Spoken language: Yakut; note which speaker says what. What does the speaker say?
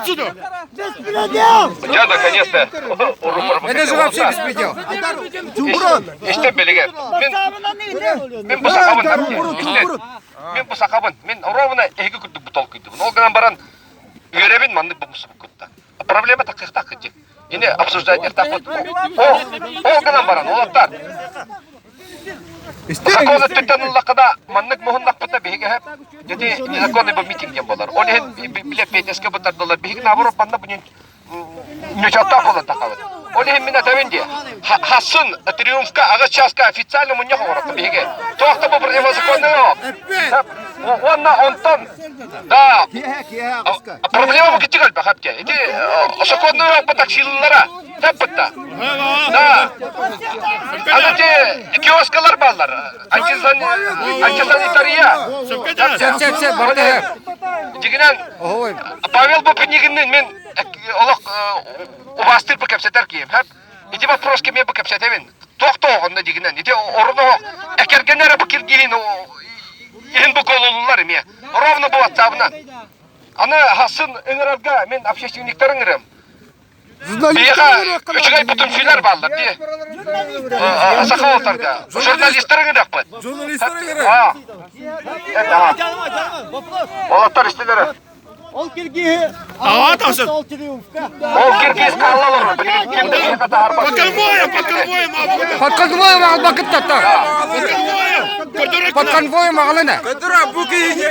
Speaker 1: отсюда!
Speaker 2: Дьэ, наконец-то.
Speaker 3: Это же вообще беспредел.
Speaker 2: Истэн билигин. Мин мин бу сахабын. Мин бу сахабын. Мин ровно эһиги курдук бу толкуйдубун. Ол гынан баран үөрэбин маннык бу мусубуккутта. Проблема такыхтах кыдьык. Ини обсуждать ертахпыт. Ол ол гынан баран олоттар. Закон өттүттэн ыллаххына маннык муһуннахпыта биһиги ити незаконный бу митинг диэн буолар. Ол иһин билэ петеске бытардылар. Биһиги наоборот манна бу ньучаттаах буолан тахабыт. Ол иһин мин этэбин дии. Хассын Триумфка аҕыс чааска официально мунньах оҥорохто биһиги. Туох да бу противозаконный Уонна онтон да проблема бу кичик элбэх эпке. Ити сокуоннай бу таксилылара тэппитта. Да. Аны те киоскалар бааллар. Антисанитария.
Speaker 3: Сөп, сөп, сөп, барда.
Speaker 2: Дигинен Павел бу пинигиннин мен олох убаастыр бу кэпсэтэр киһим. Ити вопроска мен бу кэпсэтэбин. Тохтооҕонно дигинен. Ити орун экергенер бу киргиһин иһин бу колуллар эмиэ. Ровно бу ватсабынан. Аны хасын ыҥырарга мен общественниктар ыҥырым. Биһиэхэ үчүгэй бутумсуйлар бааллар дии. Саха уолтарга. Журналистар ыҥырыахпыт.
Speaker 1: Журналистар ыҥырар.
Speaker 2: Уолаттар истилэр.
Speaker 4: Ол киргиһи
Speaker 1: Ага, тахсын.
Speaker 4: Ол триумфка.
Speaker 2: Ол киргиз хаалла олорор. Билигин ким да биһиэхэ таһаарбат.
Speaker 1: Под конвоем, под конвоем,
Speaker 3: Под конвоем аҕалбаккыт таттар.
Speaker 1: Под конвоем.
Speaker 3: Под конвоем аҕалана.
Speaker 5: Кадыра бу киһи